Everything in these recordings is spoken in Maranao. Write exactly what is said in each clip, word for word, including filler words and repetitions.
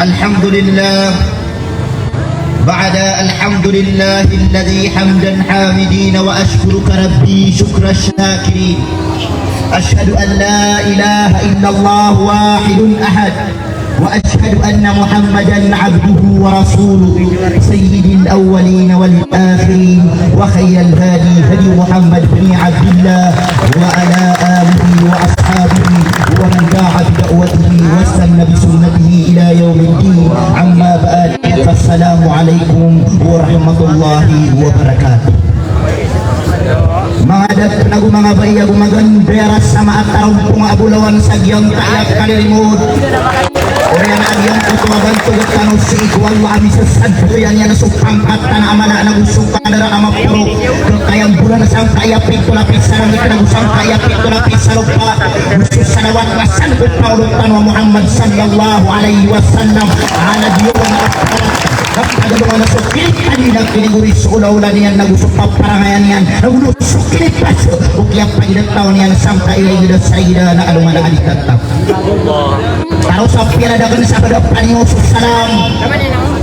الحمد لله. بعد الحمد لله الذي حمد الحامدين وأشكرك ربي شكر الشاكرين. أشهد أن لا إله إلا الله واحد أحد. وأشهد أن محمدا عبده ورسوله سيد الأولين والآخرين وخير الهادي هدي محمد بن عبد الله وعلى آله وأصحابه ومن دعا بدعوته واستن بسنته إلى يوم الدين. أما بعد، فالسلام عليكم ورحمة الله وبركاته. Manga dato ago manga bai ago manga ganda a rasa, manga tarompo a bolawan sa giyangkaya a kalilimod. Oriyan a giyangkoto a bantog tano sii ko Allah a misasanto iyan iyan so pangkat tano a mala ago so kadar a maporo. Kekayambolan sangkaya pito lapis sa langit ago sangkaya pito lapis sa lopa. So salawat na san ko paolog tano a Muhammad sallallahu alaihi wasallam. Ala diyo na Kapagaloan so kinitay na kinigori so olaola niyan, nago so paparangayan iyan, nago so kinipas o kiyapaginetaw niyan sangkai a ida sa ida na alongan a di tatap. Taro sa piyaladaken sa bada paniyo so salam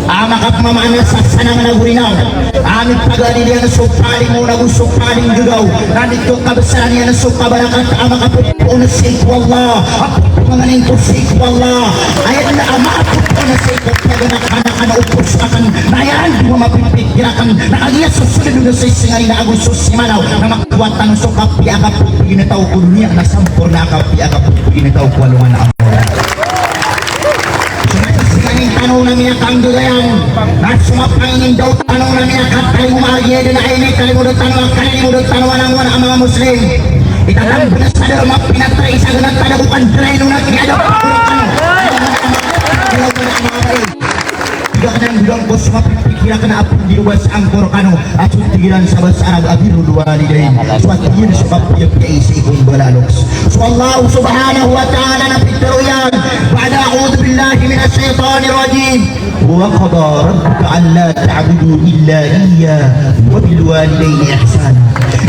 a makapemamaan sa sanang nago rinaw. A mipagadi niyan so paling o nago so paling gegaw. Na mito kabesaran iyan so kabarakat a makapopoon sii ko Allah. Apo manganin ko sii ko Allah. Aya den a makapopoon sii ko Allah. Kaya na kana kana opos aken na aya den a mapipikir aken na kagiya so soled o sii singari na ago so simanaw na makowa tano so kapiya a kapopoon a taw ko doniya na sampurna a kapiya a kapopoon a taw ko alongan a amor. So na singari tano na miyakanggegayan na so mapangingin daw tano na miyakatalingoma a giya den a initalingoma tano a kalilimod tano a langowan a manga Muslim. Itatambol sa darma pinatay sa ganat pada bukan dry no na kiyada. Tig aken a nggolang ko so mapipikir aken a apo di loba sa angkor kano a so tig iran sa basa Arab a birrul walidain. So a tig iyan so kapiyapiya i sii ko mbala a loks. So Allah subhanahu wa ta'ala na pitero iyan. Ba'da a'udhu billahi minash shaitanir rajim. Wa qada rabbuka alla ta'budu illa iyyah wa bil walidayni ihsana.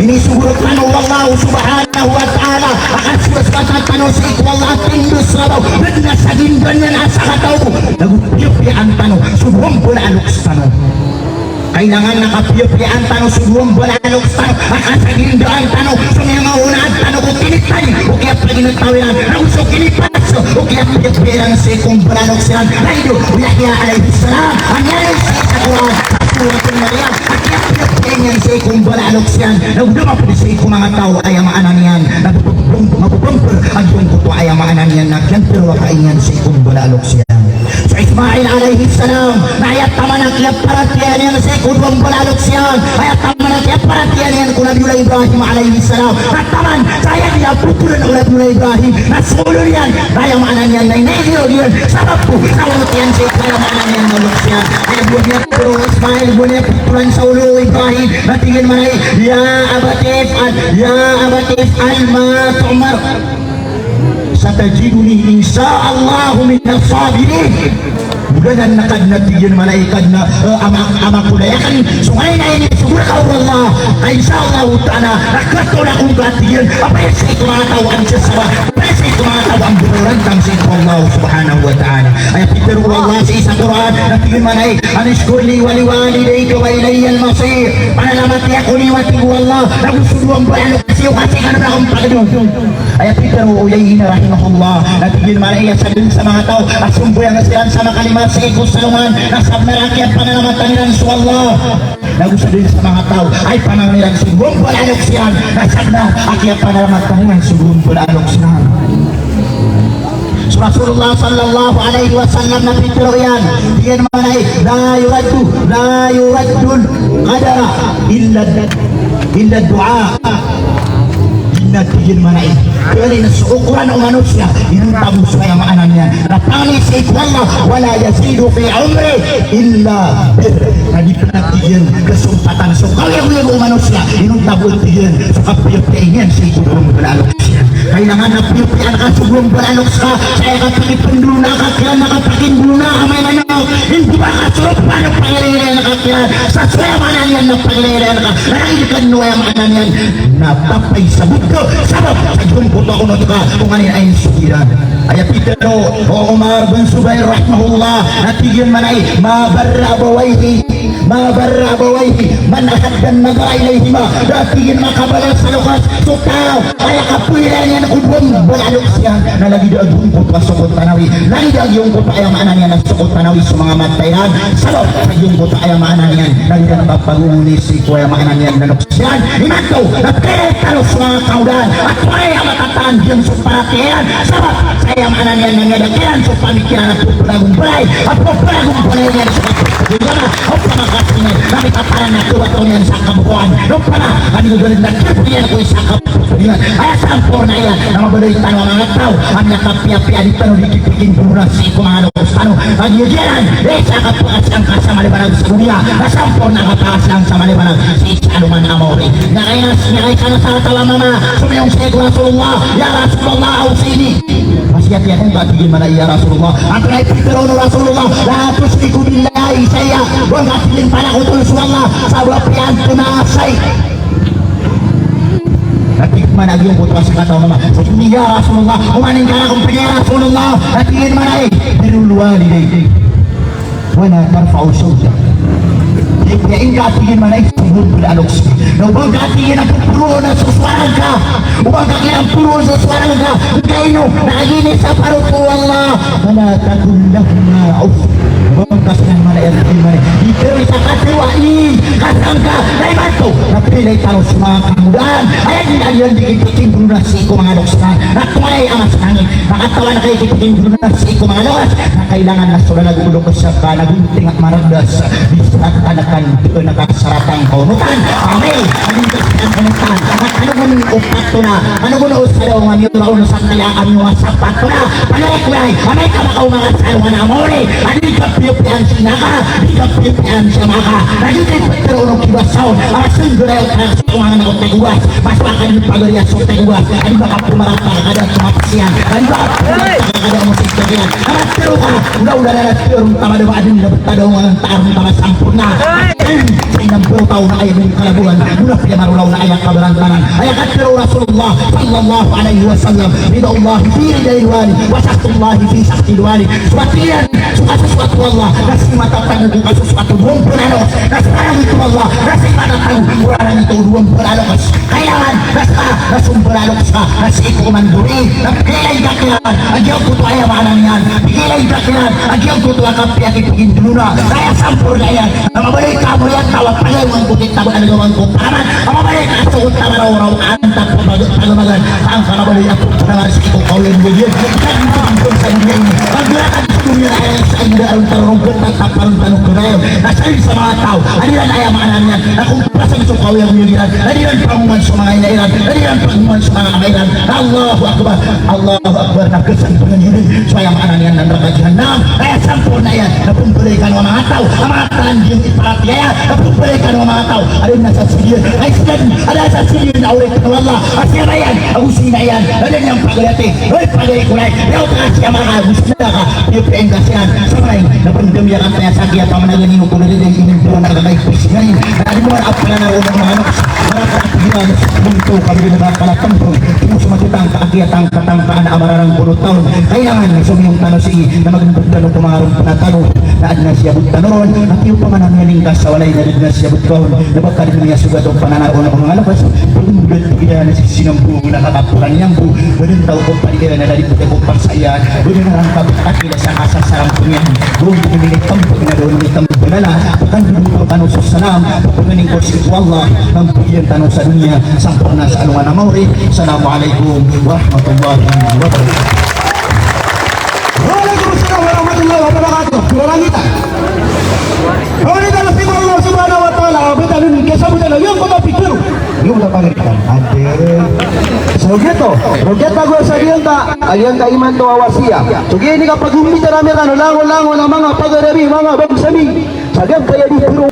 Inisogo rkano o Allah subhanahu wa ta'ala a kasosoat tano sii ko Allah a tindg sa rabaw, bed na sa gindaw niyan a sakataw. Nago piyapiyaan tano so dowa mbala a loks tano. Kailangan na kapiyapiyaan tano so dowa mbala a loks tano a kasagindaan tano so miyangaonaan tano ko kinitay o kiyapaginetaw iran, nago so kinipas o kiyapiyapiya iran sii ko mbala a loks iran. Aya i Yahya alayhis salam a miyaaloy sii sa Qur'an, sa Suratul Maryam, a kiyapiyapiya niyan sii ko mbala a loks iyan, nago da mapd sii ko manga taw, aya maana niyan na mababambr a giyangkoto, aya maana niyan na kiyantarowaka iyan sii ko mbala a loks iyan. So Ismail alayhis salam na aya taman a kiyaparatiyaya niyan sii ko dowa mbala a loks iyan, aya taman a kiyaparatiyaya niyan ko Nabiyullah Ibrahim alayhis salam na taman sa aya di a popolan o Nabiyullah Ibrahim na so olo niyan, na aya maana niyan na inay niyo iyan sabap ko sa olo iyan sii ko aya maana niyan na loks iyan. Aya bo niyan poro Ismail, bo niyan popolan sa olo o Ibrahim, na tig iyan manay, ya abati if'al, ya abati if'al ma tu'mar. Satajiduni insha Allahu minas sabirin. Boladan na Kadnan, tig iyan manay, Kadnan, eh, ama, ama ko, aya aken so nganin a inisogo rka o Allah, ka insha Allahu ta'ala na katoon ako ngka, tig iyan, a paya sii ko manga taw a miyasaba, a paya sii ko manga taw a mbororantang sii ko Allah subhanahu wa ta'ala. Aya pitero o Allah sii sa Qur'an na tig iyan manay, anishkur li wa liwalidayka wa ilayyal masir. Panalamati ako niyo, a tig o Allah, nago so dowa mbala a loks iyo ka sii kano raken pagdon. Aya pitero o Uyayna rahimahullah na tig iyan manay a sadn sa manga taw a sombayang siran sa makalima sii ko salongan na sabnar a kiyapanalamatan iran so Allah. Nago sadn sa manga taw a ipanangan iran so dowa mbala a loks iran na sabnar a kiyapanalamatan iran so dowa mbala a loks iran. So Rasulullah sallallahu alayhi wasallam na pitero iyan, tig iyan manay, la yuraddu, la yuraddul qadara illa, illa du'a. Di na, tig iyan manay, kna so okoran o manosiya inonta bo so, aya maana niyan na pangni sii ko Allah, wala yazidu fi umri illa birr. Na di pn, tig iyan, kasompatan so kaoyagoyag o manosiya inonta bo, tig iyan, so kapiyapiya niyan sii ko dowa mbala a loks iyan. Kailangan na piyapiya ka so gompa a loks ka, sa aya kapakipndolona ka kiran, na kapakindolona ka man anan. Ino ba ka so pano pangilay na ka kiran, sa so aya maana niyan na pangilay na ka, na ino ka no aya maana niyan na papay sa bugto, sabap sa gompa a onot ka, o nganin ayn so kiran. Aya pitharo o Umar bin Zubair rahimahullah, na tig iyan manay, "Ma barra abawayhi, ma barra abawayhi, man ahadda an-nazara ilayhima." Da tig iyan makabalas sa loks so taw a aya kapoyran iyan ko gompa a loks iyan, na lagid a giyangkoto a sokot a nawi, lagid a giyangkoto a aya maana niyan na sokot a nawi so manga mata iran, sabap sa giyangkoto a aya maana niyan na lagid a kapagogoni sii ko aya maana niyan na loks iyan. Imanto na pira tano so manga kangodaan a tonganay a matataan giyangkoto a paratiyaya iyan, sabap sa aya maana niyan na miyada kiran so pamikiran a pphagombalay, a pphagombalay niyan so kapagombalay. Opama ka sii na mitataan a khabatowan iyan sa kabokowan. Opama ka di ko ganit na khabatowan iyan ko isa a kabokowan. Aya samporna iyan na mabalay tano a manga taw a miyakapiyapiya, di tano di kipikindolona sii ko manga loks tano. Kagiya giyanan, eh, sa kapakasiyang ka sa maliwanag sa doniya, na samporna a kapakasiyang sa maliwanag sii sa alongan a maori. Na kaya, na kaya ka na sa taw a mama, somiyong sii ko Rasulullah, "Ya Rasulullah, awsini." Wasiyati akong ka, tig iyan manay, "Ya Rasulullah." Antonaa i pitharo o Rasulullah, "La tushriku billahi shay'a." Oway ka tig iyan panakoton so Allah sa apiya antonaa a shayi. Na tig iyan manay a giyangkoto a sakataw a mama, "Inni ya Rasulullah." Oman ingka rakn, tig iyan, "Ya Rasulullah." Na tig iyan manay, "Birrul walidayni. Wala tarfa'u sawtak." Di piyapiya ingka, tig iyan manay, so gompa a loks. Na o ba ngka, tig iyan, a pphoroon so sowara ngka, o ba ngka kiran pphoroon so sowara ngka, ka ino, na kagiya ini sa parot o Allah, "Fala taqul lahuma uff." O ba ngka siran manay, tig iyan manay, di tharoa i sa katharo a i, ka sangka, na imanto na pilay tano so manga kangodaan a aya di niyan di kipikindolona sii ko manga loks iran, na tonganay a masangit. Na katawan a kipikindolona sii ko manga loks, na kailangan na so lalag o loks ka na gonting a maradas, di sa tanakan dn a kasaratan ka onotan. Amin. Amin ka sa onotan. Na kano gon o pato na, kano gon o sadaw nga miyoraon sa tila a miyowa sa pato na. Panoy ko ay, amay ka makaoma ka sa alongan a maori a di ka piyapiyaan si ina ka, di ka piyapiyaan si ama ka. Na di ka pitharo o kibasaw a snggaray o tag so manga anak o tagowas. Mas makadn pagari a so tagowas a di makapmarata ka da so mapasiyan, a di makapmarata ka da so mapasiyan. Ama tero ka, ula-ula na tero, tama da ba adn na betadaw nga taro, tama samporna. Ay, sa inam bertaw na aya mong kalabuan, mula piya marulaw na aya kabarantanan. Aya katero o Rasulullah sallallahu alaihi wasallam, "Ridallahi fi ridal walid, wa saktullahi fi saktil walid." So ati iyan, so kasosoat o Allah na sii matatago ko kasosoat o dowa mbaraloks, na so rarangit o Allah na sii matatago ko rarangit o dowa mbaraloks. Kailangan na ska, na so mbaraloks ka na sii ko mandori, na pigilay ka kiran a giyangkoto a aya maana niyan, pigilay ka kiran a giyangkoto a kapiya kipikindolona. Na aya samporna iyan na mabalay ka a mori a taw a pagayoman ko kitab a gayoman ko paraman, a mabalay ka a sogot a marawraw a antap ko pag-, pagamagan, ka angka mabalay a pagpanangar sii ko kaoyan a giya. Sa doniya ini, a giyangkoto a doniya na aya sa inda a ron tano ron gata taparon tano karayon. Na sa isa manga taw a di iran aya maana niyan na kung pasang so kaoyan a giya, na di iran pangoman so manga ina iran, na di iran pangoman so manga ama iran. Na Allahu Akbar, Allahu Akbar, na kasan pangandili so aya maana niyan na naraka Jahannam. Aya samporna iyan na pmbalay kano a manga taw a manga taw a di iparatiyaya, na pmbalay kano a manga taw a di na sasiliyan, ay siyan a da sasiliyan a oripn o Allah a siya iyan ago si ina iyan, na da niyan pagayati. Oy, pagari ko lay, yaw ka siya manga ago si ina ka, piyapiya ingka siran, sa manga na pndam iyan ka taya sa kiya pamanagan ino ko lay, lay ino ko na kagay ko siya. Na di mo na apala na ron manga anak. Mara ka tig iyan, bunto ka bigyan na kala tmpong. Timo so matitang ka, a kiyatangkatangkaan a mararang ko taw. Kailangan na somiyong tano sii na magndod tano ko manga ron pn a tano na adn a siyabot tano ron. Na tiyo pamanagan ingka sa walay na adn a siyabot ka on, na ba ka dn miyasogat o pananaw o manga loks. Pagndod tig iyan na sii sinambo na kakaporan iyan bo. Ba dn taw ko padiyan na da di pd ko pasaya. Ba dn a rangkap a kila sa kasasarang pngiyan. Ba dn minitambok na da on minitambok. Wala, pkandodon tano so salam, pkandodon ko sii ko Allah, na mbiyan tano sa doniya, samporna sa alongan a maori. Assalamu alaikum warahmatullahi wabarakatuh. Waalaikumsalam warahmatullahi wabarakatuh. Kurang kita. Kurang kita, Allah Subhanahu wa Ta'ala, betul ni, kesabutan, yang kota pikir. Yung na pangiritan. Ade. So giyoto, roget ago sa giyangka, a giyangka imanto a wasiya. So giya ini ka pagombitan ami rkano, langon-langon a manga pagari ami, manga bangsa mi. Sa giyangkaya di piro